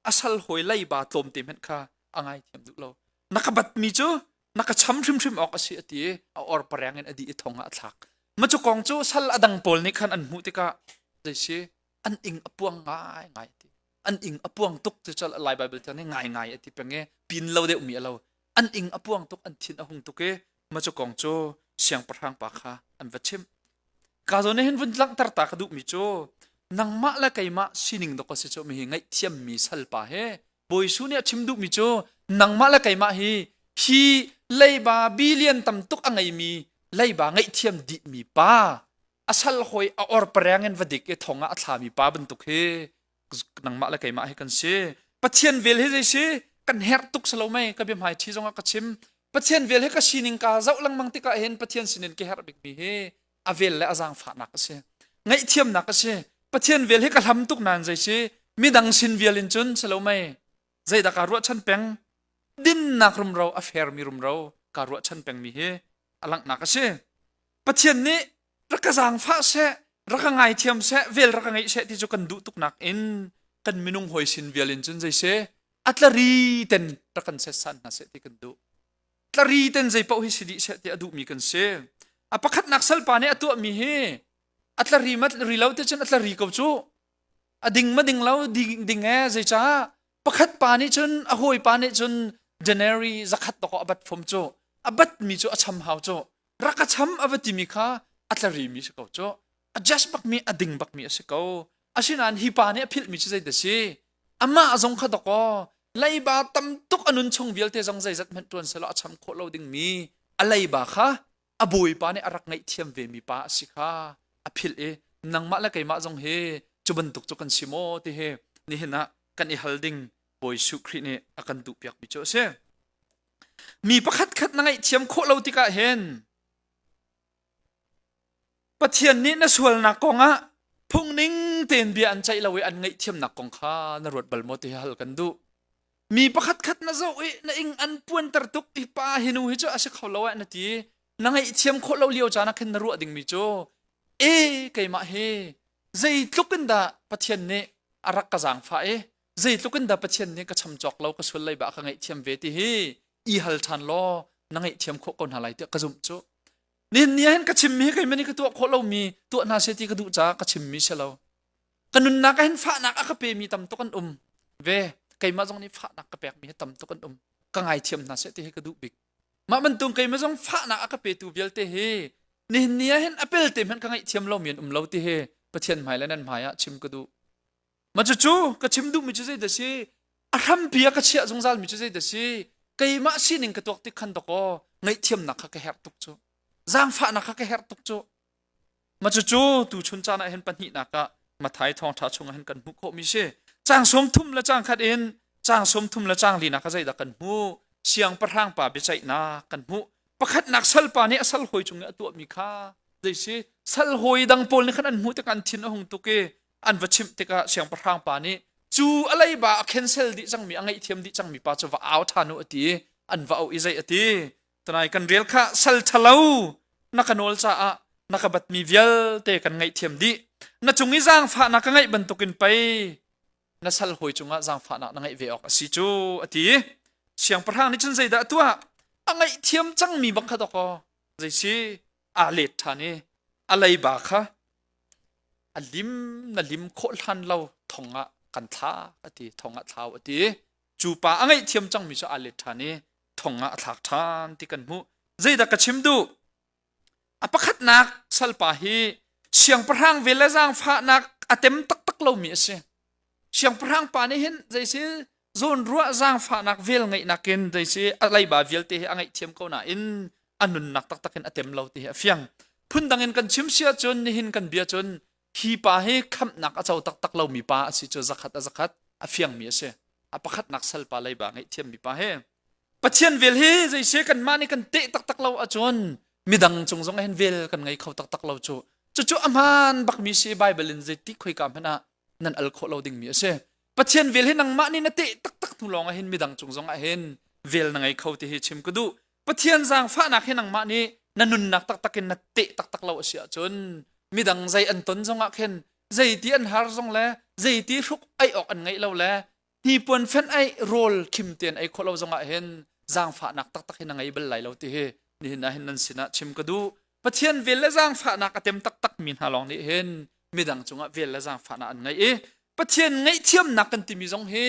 a sal hawi leiba tlawmte hmanh kha a ngaithiam duh lo. Na ka batmi cu na ka cham hrimhrim awk a si a ti i a or pareng in a dih i thong ah a thlak. Ma cu kong cu sal a dang pawl nih khan an hmuh tikah zei si an ing a puang ngai ngai a ti. An ing a puang tuk ti cu Lai Baibal thiang nih ngai ngai a ti peng i pin lo deuhmi a lo. An ing a puang tuk an thin a hung tuk i ma cu kong cu siangpahrang pa kha an va chimh. Ka zawn hin vun langhter ta ka duhmi cu nangmah le keimah sining dok a si cu mi hi ngaihthiammi salpa he Bawi Jesuh nih a chim duhmi cu nangmah le keimah hi hi leiba billion tam tuk a ngeimi leiba ngaihthiam dihmi pa a sal hawi a or pareng in va dik i thong ah a thlami pa bantuk hi nangmah le keimah hi kan si. Pathian vel hi zei si kan herh tuk si lo mei ka bia hmai ṭhi zongah ka chim Pathian vel hi ka sining ka zoh lengmang tikah hin Pathian sinin ka herh bikmi hi a vel le a zaangfahnak a si ngaihthiamnak a si Pathian vel hi ka hlam tuk nain zei si midang sin vial in cun si lo mei zeidah kaa ruahchan peng dinnak rumro a fairmi rumro kaa ruahchan pengmi hi a langhnak a si Pathian nih rak ka zaangfah seh rak ka ngaithiam seh vel rak ka ngeih seh ti cu kan duh tuk nak in kan minung hawi sin vial in cun zei si a tlari ten rak kan setsan hna seh ti kan duh tlari ten zei paoh hi si dih seh ti a duhmi kan si a pakhatnak salpa nih a tuahmi hi a tlari ma ri lo te cun a tlari ko cu a ding ma ding lo ding ding e zeicah pakhat pa nih cun a hawi pa nih cun January zakhat toko a bat fom cu a bat mi cu a cham hau cu rak a cham a va timi kha a tlarimi si ko cu a just bakmi a ding bakmi a si ko. Asinain hi pa nih a philhmi cu zeidah si? Amah zong kha dawkaw leiba tam tuk a nun chung vialte zong zeizat hmanh ṭuan selaw a cham khawh lo dingmi a leiba kha a bawipa nih a rak ngaihthiam vemi pa a si kha a philh i nangmah le keimah zong hi cu bantuk cu kan si maw ti hi nihin ah kan i hal ding Bawi Jesuh Khrih nih a kan duhpiakmi cu a si. Mi pakhat khat na ngaihthiam khawh lo tikah hin Pathian nih na sualnak kongah phungning tein bia an ceih lo i an ngaihthiamnak kong kha na ruat bal maw ti hi hal kan duh. Mi pakhat khat na zoh i na ing an puanter tuk i pa hi nu hi cu a si kho lo eh na ti na ngaihthiam khawh lo lio caan ah khin na ruah dingmi cu e keimah hi zeitluk in dah Pathian nih a rak ka zaangfah i zeitluk in dah Pathian nih ka cham cawk lo ka sual lei ba ka ngaihthiam ve ti hi i hal ṭhan law na ngaihthiam khawh ko hna lai tiah ka zumh cu. Nihin ni ah hin ka chimmi hi keimah nih ka tuah khawh lomi tuah hna seh ti ka duh caah ka chimmi si lo. Ka nunnak ah hin fahnak a ka pemi tam tuk an um ve. Keimah zong nih fahnak ka pekmi hi tam tuk an um. Ka ngaithiam hna seh ti hi ka duh bik. Mah bantuk keimah zong fahnak a ka petu vialte hi nihin ni ah hin a pelte hmanh ka ngaihthiam lomi an um lo ti hi Pathian hmai le nan hmai ah chim ka duh. Mah cucu ka chim duhmi cu zeidah si? A hrampi ah ka chiah zungzalmi cu zeidah si? Keimah sining ka tuak tik khan dawkaw ngaihthiamnak kha ka herh tuk cu. Zaangfahnak kha ka herh tuk cu. Mah cucu tuchun caan ah hin pahnihnak ah Mathai thawngṭha chungah hin kan hmuh khawhmi si. Caang sawm thum le caang khat in caang sawm thum le caang linak ah zeidah kan hmuh? Siangpahrang pa biaceihnak kan hmuh. Pakhatnak salpa nih a sal hawi cung i a tuahmi kha zei si? Sal hawi dang pawl nih khan an hmuh tikah an thin a hung tuk i an va chimh tikah siangpahrang pa nih cu a leiba a cancel dih cangmi a ngaihthiam dih cangmi pa cu va au ṭhan u a ti i an va auh i zei a ti tunai kan rel kha sal ṭhalo na ka nawl caah na ka batmi vialte kan ngaihthiam dih na cung i zaangfahnak ka ngeih bantukin pei na sal hawi cungah zaangfahnak na ngeih ve awk a si cu a ti siangpahrang nih cun zeidah a tuah a ngaihthiam cangmi bang kha dawkaw zei si aa let ṭhan i a leiba kha A lim na lim khawh hlan lo thong ah kan thla a ti thong ah thlau a ti cu pa a ngaihthiam cangmi cu aa let ṭhan i thong ah a thlak ṭhan ti kan hmuh zeidah ka chim duh a pakhatnak salpa hi siangpahrang vel le zaangfahnak a tem taktak lomi a si siangpahrang pa nih hin zeisi zawnruah zaangfahnak vel ngeihnak in zeisi a leiba vialte hi a ngaihthiam ko nain a nunnak taktak in a tem lo ti hi a fiang phundang in kan chim si ahcun nihin kan bia cun hi pa hi khamhnak a co taktak lomi pa a si cu zakhat a zakhat a fiangmi a si a pakhatnak salpa leiba ngaihthiammi pa hi Pathian vel hi zeisi kanmah nih kan teh taktak lo ahcun midang cung zong hin vel kan ngei kho taktak lo cu cucu a hmaan bakmi si Bible in zeiti khoika hmanh ah nan al khawh lo dingmi a si Pathian vel hi nangmah nih na teh taktak hnu lawng ah hin midang cung zong ah hin vel na ngei kho ti hi chim ka duh Pathian zaangfahnak hi nangmah nih na nunnak taktak in na teh taktak lo a si ahcun midang zei an ton zong ah khin zeiti an har zong le zeiti hruk ei awk an ngeih lo le hnipuan fenh ei rawl khim tein ei khawh lo zong ah hin zaangfahnak taktak hi na ngei bal lai lo ti hi nihin ah hin nan sinah chim ka duh Pathian vel le zaangfahnak a tem taktak mi hna lawng nih hin midang cungah vel le zaangfahnak an ngei i Pathian ngaihthiamnak kan timi zong hi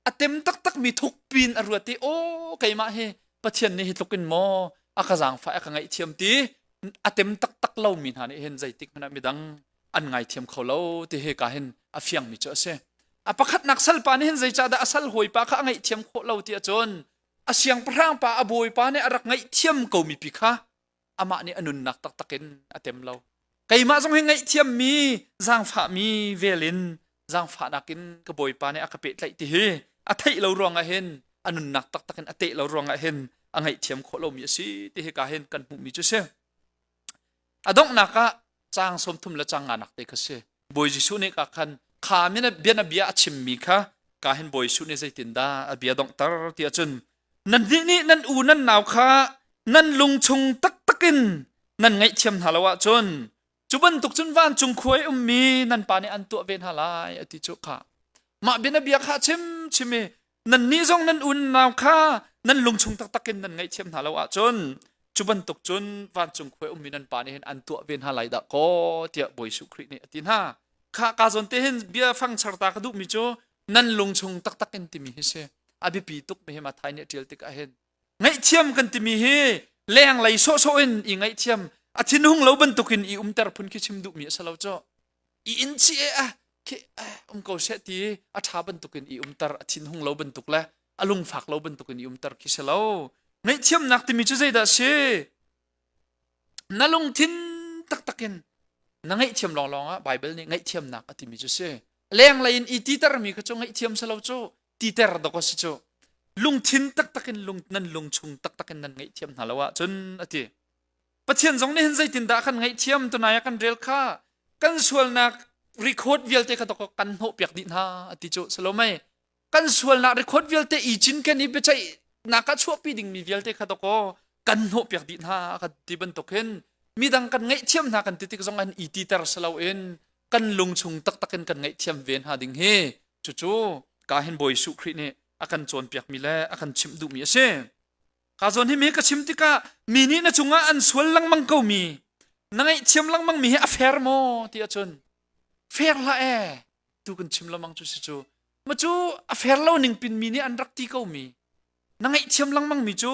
a tem taktak mi thuk pin a ruat i aw keimah hi Pathian nih hi tluk in maw a ka zaangfah a ka ngaihthiam ti a tem taktak lomi hna nih hin zeitik hmanh ah midang an ngaithiam kho lo ti hi ka hin a fiangmi cu a si. A pakhatnak salpa nih hin zeicahdah a sal hawipa kha a ngaihthiam khawh lo ti ahcun a siangpahrang pa a bawipa nih a rak ngaihthiam komi pi kha amah nih a nunnak taktak in a tem lo. Keimah zong hi ngaihthiammi, zaangfahmi vel in zaangfahnak in ka bawipa nih a ka pehtlaih ti hi a theih lo ruangah hin a nunnak taktak in a teh lo ruangah hin a ngaihthiam khawh lomi a si ti hi ka hin kan hmuhmi cu si. A donghnak ah caang 30 le caang nganak te kha si. Bawi Jesuh nih ka khan kha min bianabia a chimmi kha ka hin Bawi Jesuh nih zeitindah a bia donghter ti ahcun nannih nih nan u nan nau kha nan lung chung taktak in nan ngaihthiam hna lo ahcun cu bantuk cun vancung khua i ummi nan pa nih an tuah ve hna lai a ti cu kha mah bianabia kha chim chim i nannih zong nan unau kha nan lungchung taktak in nan ngaihthiam hna lo ahcun cu bantuk cun vancung khua ummi nan pa nih hin an tuah ve hna lai dah kaw tiah Bawi Jesuh Khrih nih a ti hna kha ka zawn te hin bia fang charta ka duhmi cu nan lungchung taktak in timi hi si a biapi tuk mi hi Mathai nih a ṭial tikah hin ngaihthiam kan timi hi lenglei sawhsawh in i ngaihthiam a thinhung lo bantukin i umter phun khi chim duhmi a si lo cu i in chi e a. khi um ko seh ti a ṭha bantukin i umter a thinhung lo bantuk le a lungfak lo bantukin i umter khi si lo. Ngaihthiamnak timi cu zeidah a si? Na lungthin taktak in na ngaihthiam lawnglawng ah Baibal nih ngaihthiamnak a timi cu si. Lenglei in i titermi kha cu ngaihthiam si lo cu titer dawk a si cu. Lungthin taktak in lung, nan lungchung taktak in nan ngaihthiam hna lo ahcun a ti. Pathian zong nih hin zeitindah kan ngaihthiam tunai ah kan rel kha kan sualnak record vialte kha dawk kan hnawhpiak dih hna a ti cu si lo mei kan sualnak record vialte i cinken i biaceihnak ah chuahpi dingmi vialte kha dawkaw kan hnawhpiak dih hna kan ti bantuk hin midang kan ngaihthiam hna kan ti tik zong an i titer si loin kan lungchung taktak in kan ngaihthiam ve hna ding hi cucu ka hin Bawi Jesuh Khrih nih a kan cawnpiakmi le a kan chimh duhmi a si. Ka zawn hi mi ka chim tikah mi nih na cungah an sual lengmang ko mi na ngaihthiam lengmang mi hi a fair maw ti ahcun fair hlah ee tu kan chim lengmang cu si cu Ma cu a fair lo ning pin mi nih an rak ti ko mi na ngaihthiam lengmang mi cu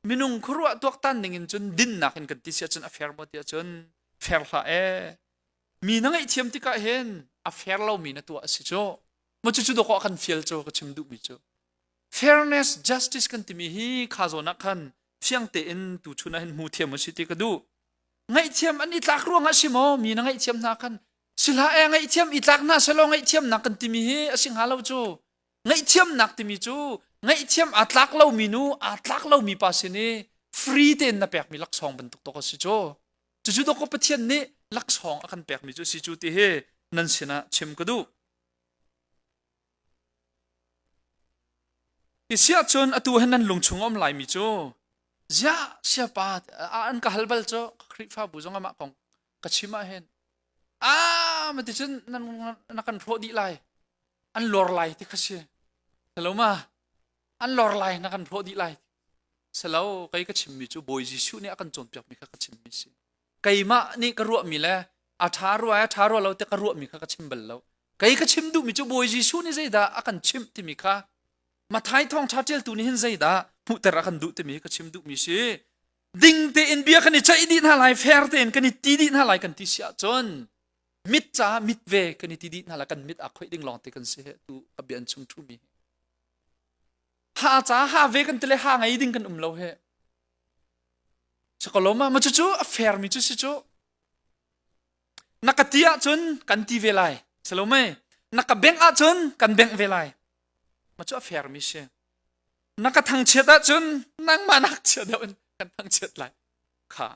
minung khuaruah tuaktan ning in cun dinnak in kan ti si ahcun a fair maw ti ahcun fair hlah ee mi na ngaihthiam tikah hin a fair lo mi na tuah a si cu ma cu cu dawkaw kan fial cu ka chim duh mi cu fairness justice kan timi hi kha zawn ah khan fiang tein tu chun ah hin hmu thiam a si ti ka duh ngaihthiam an i tlak ruangah si maw mi na ngaihthiam hna khan Sihlah e ngaihthiam i tlak hna selaw ngaihthiamnak kan timi hi a si hnga lo cu. Ngaihthiamnak timi cu ngaihthiam aa tlak lomi nu aa tlak lomi pa sin i free tein na pekmi laksawng bantuk tok a si cu. Cucu dawkaw Pathian nih laksawng a kan pekmi cu a si cu ti hi nan sinah chim ka duh. Ti si ahcun atu hin nan lungchung a um laimi cu ziah siapa an ka hal bal cu Khrihfabu zong amah kong ka chim ah hin ah ma ti cun nan na kan hrawh dih lai an lor lai ti kha si hello ma an lor lai na kan hrawh dih lai selo kei ka chimmi cu Bawi Jesuh nih a kan cawnpiakmi kha ka chimmi si keimah nih ka ruahmi le a ṭha rua a ṭha rua lo te ka ruahmi kha ka chim bal lo kei ka chim duhmi cu Bawi Jesuh nih zeidah a kan chimh timi kha Mathai thawngṭha ṭialtu nih hin zeidah hmuhter a kan duh timi ka chim duhmi si ding tein bia kan i ceih dih hna lai fair tein kan i ti dih hna lai kan ti si ahcun mit ca mit ve kan i ti dih hna lai kan mit aa khoih ding lawng te kan si he tu a bia an chung ṭhumi ha ca ha ve kan ti le ha ngei ding kan um lo he Sakaloma ma cucu a fair mi cu si cu na ka ti ahcun kan ti ve lai salome na ka bengh ahcun kan bengh ve lai ma cu a fair mi si na ka thangchiat ahcun nangmah nak chia deuh in kan thangchiat lai kha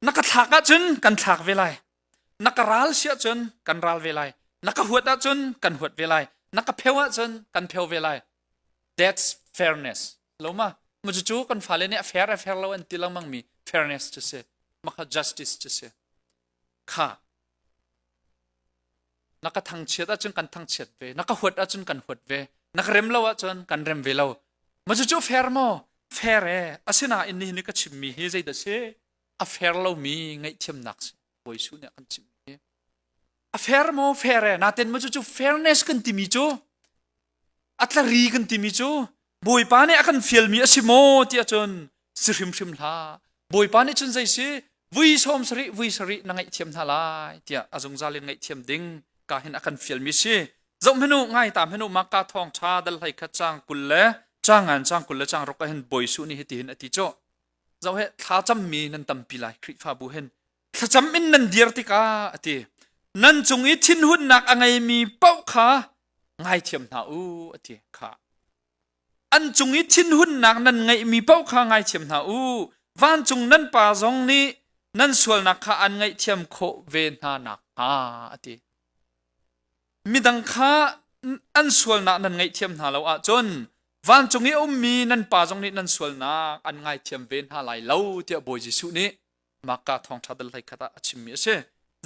na ka thlak ahcun kan thlak ve lai na ka ral si ahcun kan ral ve lai na ka huat ahcun kan huat ve lai na ka pheu ahcun kan pheu ve lai that's fairness lo ma ma cu kan fale nih a fair a fair lo an ti lengmang mi fairness cu si makha justice cu si kha na ka thangchiat ahcun kan thangchiat ve na ka huat ahcun kan huat ve na ka rem lo ahcun kan rem ve lo ma cucu fair maw fair e asinain nihin ni ka chimmi hi zeidah si a fair lomi ngaihthiamnak si Bawi Jesuh nih a kan chimmi hi a fair maw fair e naten ma cucu fairness kan timi cu a tlari kan timi cu Bawipa nih a kan fialmi a si maw ti ahcun si hrimhrim hlah. Bawipa nih cun zei si vui sawm sarih vui sarih na ngaihthiam hna lai tiah a zungzal in ngaihthiam ding ka hin a kan fialmi si. Zoh hmanu ngai ta hmanu maka thawng tha dal hlei khat cang kul le cangan cang kul le cang ruk ah hin Bawi Jesuh nih hiti hin a ti cu. Zoh he thlacam mi nan tampi lai Khrihfabu hin thlacam in nan dir tikah a ti nan cung i thinhunnak a ngeimi paoh kha ngaithiam hna u a ti kha an cung i thinhunnak nan ngeihmi paoh kha ngaithiam hna u vancung nan pa zong nih nan sualnak kha an ngaihthiam khawh ve hna nakhnga a ti midang kha an sualnak nan ngaihthiam hna lo ahcun vancung i a ummi nan pa zong nih nan sualnak an ngaithiam ve hna lai lo tiah Bawi Jesuh nih Maka thawngṭha dal hlei khat ah a chimmi a si.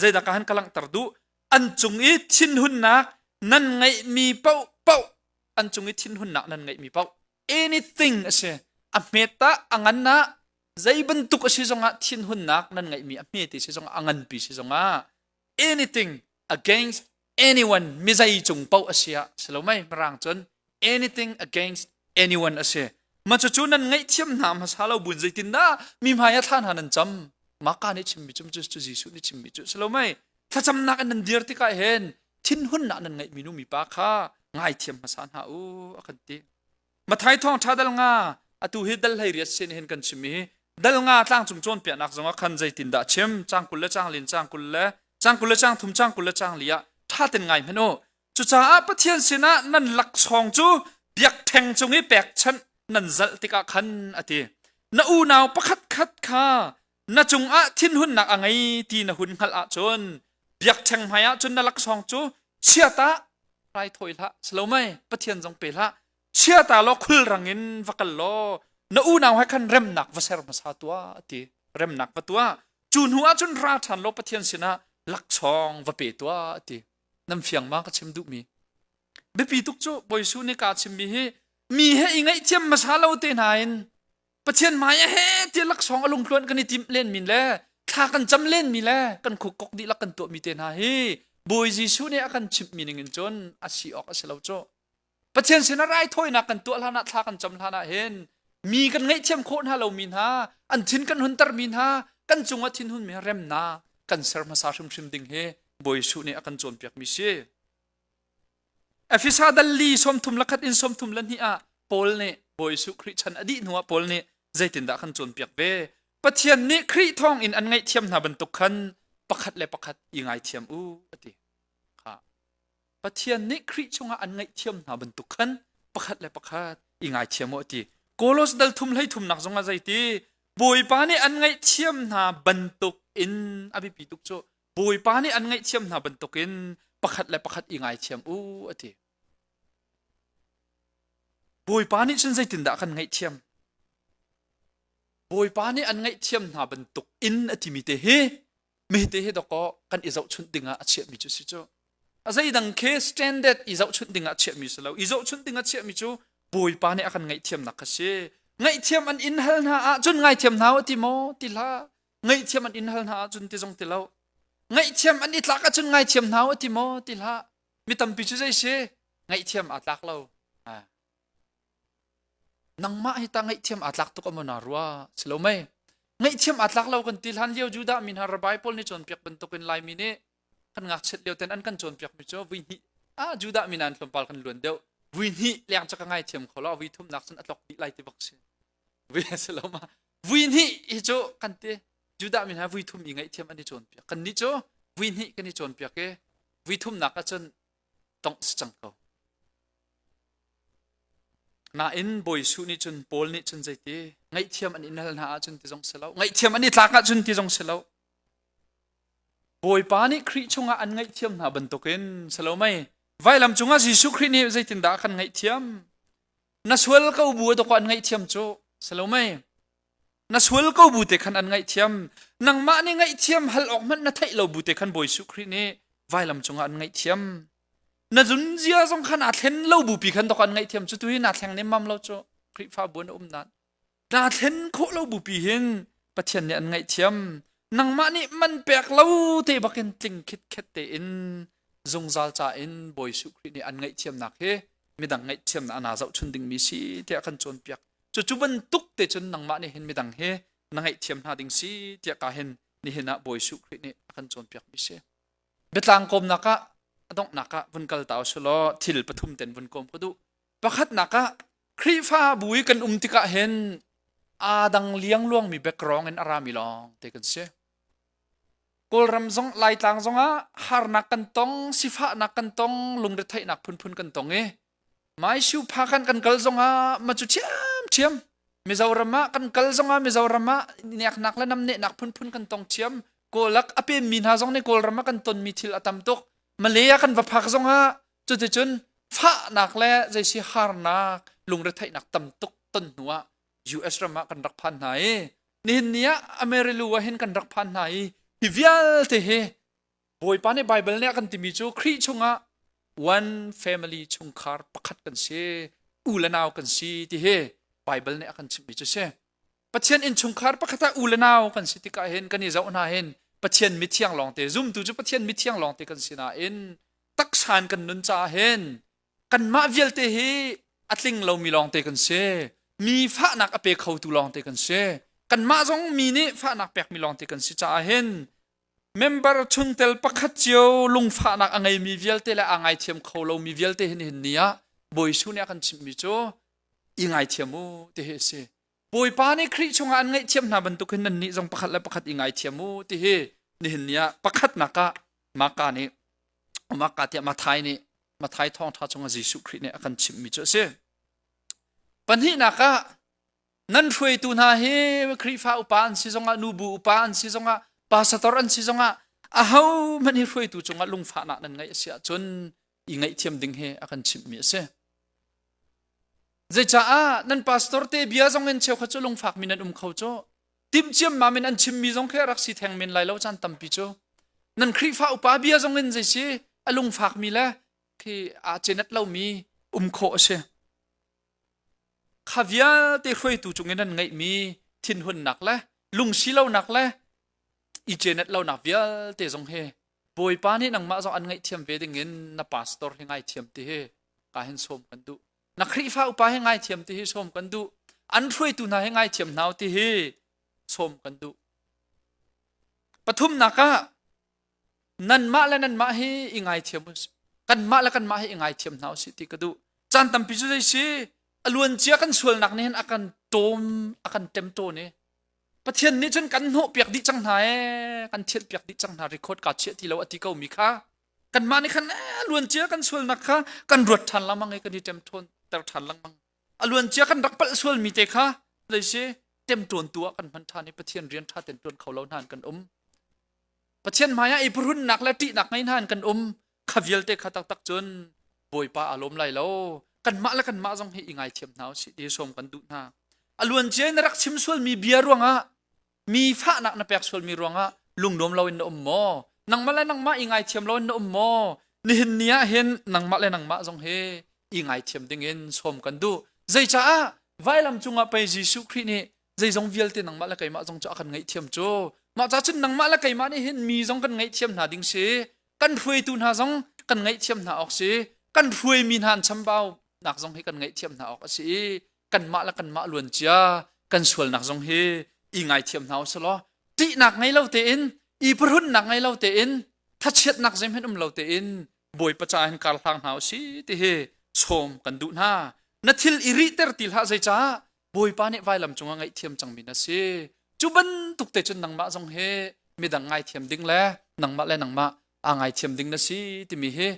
Zeidah ka han ka langhter duh? An cung i thinhunnak nan ngeihmi paoh paoh an cung i thinhunnak nan ngeihmi paoh anything a si. A hmet ah a ngan ah zei bantuk a si zongah thinhunnak nan ngeihmi a hmete si zongah a nganpi si zongah anything against anyone mizei cung paoh a si ah si lo mei mirang cun anything against anyone a si ma cucu nan ngaihthiam hna hmasa lo buin zeitindah mi hmai ah thla hna nan cam maka nih chimmi cu cu Jesuh nih chimmi cu si lo mei thlacamnak in nan dir tikah hin. Thinhunnak nan ngeihmi nu mipa kha ngaithiam hmasa hna u a kan ti. Mathai thawng ṭha dal nga atu hi dal hlei riat sin hin kan chim i dal nga tlangcung cawnpiaknak zongah khan zeitindah chim cang 20 le cang lin cang 20 le cang 20 le cang thum cang 20 le cang li ah ṭha ten ngai hmanh u. Cucaah Pathian sinah nan laksawng cu biakṭheng cung i pekchanh nan zalh tikah khan a ti. Na unau pakhat khat kha na cungah thinhunnak a ngei ti na hun hngalh ahcun biakṭheng hmai ah cun na laksawng cu chiata raithawi hlah silo mei Pathian zong pe hlah chiata law khulrang in va kal law na unau he khan remnak va ser hmasa tuah ti remnak va tuah cu hnu ah cun ra ṭhan law Pathian sinah laksawng va pe tuah ti nan fiang ma ka chim duhmi biapi tuk cu Bawi Jesuh nih kaa chimmi hi mi he i ngaihthiam hmasa lo te hna in Pathian hmai ah he ti laksawng a lungtluan kan i timh len min le thla kan cam len mi le kan khuk dihlak kan tuah mi te hna hi Bawi Jesuh nih a kan chimh mi ning in cun a si awk a si lo cu. Pathian sinah raithawinak kan tuah hlan ah thla kan cam hlan ah hin mi kan ngaihthiam khawh hna lo mi hna an thin kan hunter mi hna kan cungah thinhun mi remnak kan ser hmasa hrimhrim ding hi Bawi Jesuh nih a kan cawnpiak mi si. Efesa dal li 31 le khat in 32 ah Paul nih Bawi Jesuh Khrih chan a dih hnuah Paul nih zeitindah kan cawnpiak ve? Pathian nih Khrih thawng in an ngaihthiam hna bantuk khan pakhat le pakhat i ngaithiam u a ti. Kha. Pathian nih Khrih chungah an ngaihthiam hna bantuk khan pakhat le pakhat i ngaithiam u a ti. Kolos dal thum hlei thumnak zongah zeiti Bawipa nih an ngaihthiam hna bantuk in a biapi tuk cu Bawipa nih an ngaihthiam hna bantukin pakhat le pakhat i ngaithiam u a ti. Bawipa nih cun zeitindah kan ngaihthiam? Bawipa nih an ngaihthiam hna bantuk in a timi te hi mi te hi dawkaw kan i zohchunh dingah a chiahmi cu si cu. A zeidang khi standard i zohchunh dingah chiahmi si lo. I zohchunh dingah chiahmi cu Bawipa nih a kan ngaihthiamnak kha si. Ngaihthiam an in hal hna ahcun ngaithiam hna u ti maw? Ti hlah. Ngaihthiam an in hal hna ahcun ti zong ti lo. Ngaihthiam an i tlak ahcun ngaithiam hna u ti maw? Ti hlah. Mi tampi cu zei si? Ngaihthiam aa tlak lo. Nangmah hi ta ngaihthiam aa tlak tuk amaw na rua? Si lo mei? Ngaihthiam aa tlak lo kan ti hlan lio Judah mi hna Rabbi pawl nih cawnpiak bantukin Laimi nih kan ngakchiat lio ten an kan cawnpiak mi cu vui hnih ah Judah mi nan tlawmpal kan luan deuh vui hnih leng cu ka ngaithiam kho lo vui thumnak cun a tlok dih lai ti bak si vui si lo ma vui hnih hi cu kan ti Judah mi hna vui thum i ngaihthiam an i cawnpiak kan nih cu vui hnih kan i cawnpiak i vui thumnak ah cun tongh si cang ko nain Bawi Jesuh nih cun Paul nih cun zeiti ngaihthiam an in hal hna ahcun ti zong si lo ngaihthiam an i tlak ahcun ti zong si lo Bawipa nih Khrih chungah an ngaihthiam hna bantukin si lo mei vailam cungah Jesuh Khrih nih zeitindah a kan ngaihthiam na sual ko bu dawk an ngaihthiam cu si lo mei na sual ko bu te khan an ngaihthiam nangmah nih ngaihthiam hal awk hmanh na theih lo bu te khan Bawi Jesuh Khrih nih vailam cungah an ngaihthiam na zunzia zong khan aa thlen lo bupi khan dawk an ngaihthiam cu tu hi naa thleng nemmam lo cu Khrihfabu an um nan naa thlen khawh lo bupi hin Pathian nih an ngaihthiam nangmah nih man pek lo te bakin tling khitkhet tein zungzal ca in Bawi Jesuh Khrih nih an ngaihthiamnak hi midang ngaihthiamnak ana zohchun dingmi si tiah kan cawnpiak cu cu bantuk te cun nangmah nih hin midang hi na ngaihthiam hna ding si tiah ka hin nihin ah Bawi Jesuh Khrih nih a kan cawnpiak mi si biatlang kawmnak ah a donghnak ah vun kal ta usulaw thil pathum ten vun kawm ka duh Pakhatnak ah Khrihfabu i kan um tikah hin aa dang liangluangmi background in a rami lawng te kan si. Kawlram zong Laitlang zongah harnak kan tong, sifahnak kan tong, lungretheihnak phunphun kan tong i Maishu phakan kan kal zongah ma cu ṭhiamṭhiam Mizoram ah kan kal zongah Mizoram ah neknak le namnehnak phunphun kan tong ṭhiam. Kawlak a pemmi hna zong nih Kawlram ah kan tonmi thil a tam tuk. Malay ah kan va phak zongah Cuticun fahnak le zeisi harnak lungretheihnak tam tuk ton hnu ah US ram ah kan rak phan hna i nihin ni ah Amerilu ah hin kan rak phan hna i hi vialte hi Bawipa nih Bible nih a kan timi cu Khrih chungah one family chungkhar pakhat kan si u le nau kan si ti hi Bible nih a kan chimhmi cu si. Pathian innchungkhar pakhat ah u le nau kan si tikah hin kan i zoh hna hin Pathian mithiang lawngte zumtu cu Pathian mithiang lawngte kan si nain taksa in kan nun caah hin kanmah vialte hi a tling lomi lawngte kan si mi fahnak a pe khotu lawngte kan si kanmah zong mi nih fahnak pekmi lawngte kan si caah hin. Member chungtel pakhat cio lungfahnak a ngeimi vialte le aa ngaithiam kho lomi vialte hin hin ni ah Bawi Jesuh nih a kan chimhmi cu i ngaithiam u ti hi a si. Bawipa nih Khrih chungah an ngaihthiam hna bantuk hin nannih zong pakhat le pakhat i ngaithiam u ti hi nihin ni ah pakhatnak ah Maka nih Maka tiah Mathai nih Mathai thawngṭha chungah Jesuh Khrih nih a kan chimhmi cu a si. Pahnihnak ah nan hruaitu hna hi Khrihfa upa an si zongah nubu upa an si zongah pastor an si zongah aho hmanh hi hruaitu cungah lungfahnak nan ngeih a si ahcun i ngaihthiam ding hi a kan chimhmi a si. Zeicaah nan pastor te bia zong in cheukhat cu lungfakmi nan um kho cu timhciammam in an chimmi zong khi a rak si theng men lai lo caan tampi cu nan Khrihfa upa bia zong in zei si a lungfakmi le khi aa cenat lomi um khawh a si. Kha vialte hruaitu cung in nan ngeihmi thinhunnak le lungsi lonak le i cenat lonak vialte zong hi Bawipa nih nangmah zong an ngaihthiam ve ding in na pastor hi ngaithiam ti hi ka hin sawm kan duh. Na Khrihfa upa hi ngaithiam ti hi sawm kan duh. An hruaitu hna hi ngaithiam hna ti hi sawm kan duh. Pathumnak ah nanmah le nanmah hi i ngaithiam u kanmah le kanmah hi i ngaithiam hna usih ti ka duh. Caan tampi cu zei si a luancia kan sualnak nih hin a kan tawm a kan temtawn i Pathian nih cun kan hnawhpiak dih cang hna ee kan thianhpiak dih cang hna record kaa chiah ti lo a ti ko mi kha kanmah nih khan ee luancia kan sualnak kha kan ruat ṭhan lengmang i kan i ṭemṭhawn ter ṭhan lengmang a luancia kan rak palh sualmi te kha zei si ṭemṭawntu ah kan hman ṭhan i Pathian rian ṭha ten ṭuan kho lo hna in kan um Pathian hmai ah i phuhrunnak le ṭihnak ngei hna in kan um kha vialte kha taktak cun Bawipa aa lawm lai lo kanmah le kanmah zong hi i ngaithiam hna usih ti sawm kan duh hna a luancia na rak chim sualmi bia ruangah mi fahnak na pek sualmi ruangah lungnuam loin na um maw nangmah le nangmah i ngaithiam loin na um maw nihin ni ah hin nangmah le nangmah zong hi i ngaithiam dingin sawm kan duh zeicaah vailam cungah pei Jesuh Khrih nih zeizong vialte nangmah le keimah zong cu a kan ngaihthiam cu mah ca cun nangmah le keimah nih hin mi zong kan ngaihthiam hna ding si kan hruaitu hna zong kan ngaihthiam hna awk si kan hruaimi hna an chambau nak zong hi kan ngaihthiam hna awk a si i kanmah le kanmah luancia kan sualnak zong hi i ngaithiam hna usih law ṭihnak ngei lo tein i phuhrunnak ngei lo tein thachiatnak zeihmanh um lo tein Bawipa ca hin kar hlang hna usih ti hi sawm kan duh hna na thil i rihter ti hlah zeicah Bawipa nih vailam cungah ngaihthiam cangmi na si. Cu bantuk te cun nangmah zong hi midang ngaithiam ding le nangmah le nangmah aa ngaithiam ding na si timi hi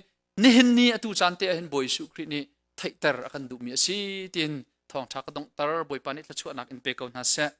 nihin ni atu caan te ah hin Bawi Jesuh Khrih nih theihter a kan duhmi a si tiin thawngṭha ka donghter Bawipa nih thluachuahnak in pe ko hna seh.